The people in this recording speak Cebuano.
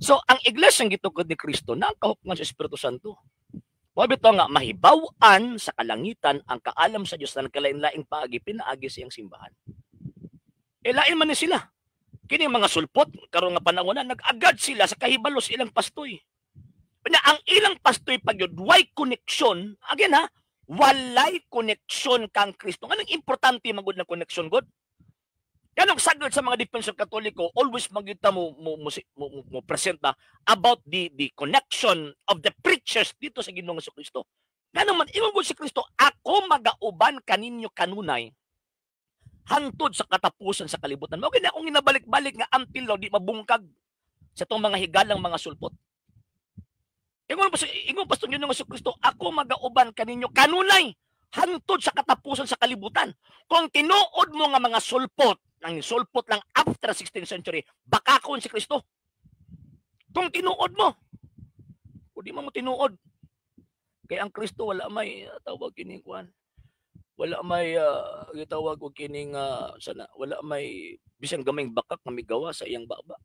So, ang iglesia gitukod ni Kristo na ang kahukman sa Espiritu Santo. Mao bitaw nga mahibaw-an sa kalangitan ang kaalam sa Dios na nagkalain-laing paagi pinaagi sa iyang simbahan. E lain man ni sila. Kini mga sulpot karon nga panahon na nag-agad sila sa kahibalo sa ilang pastoy. Nya ang ilang pastoy pagyud way koneksyon, again ha, walay koneksyon kang Kristo. Anong importante magud ng koneksyon god? Kanong sagol sa mga defensor Katoliko, always magyud mo present na about the connection of the preachers dito sa Ginoong Kristo. Ngano man ingon gud si Kristo, "Ako magauban kaninyo kanunay hantod sa katapusan sa kalibutan." Mao gani akong ginabalik-balik nga until now di mabungkag sa itong mga higalang mga sulpot. Ingon pa sa Ginoong Kristo, "Ako magauban kaninyo kanunay hantod sa katapusan sa kalibutan." Kung tinuod mo nga mga sulpot, nang sulpot lang after 16th century, bakakon si Kristo. Kung tinuod mo, kung di mo tinuod, kaya ang Kristo wala may tawag kining kuan. Wala may gitawag og kining sana wala may bisan gamay bakak nga migawa sa iyang baba.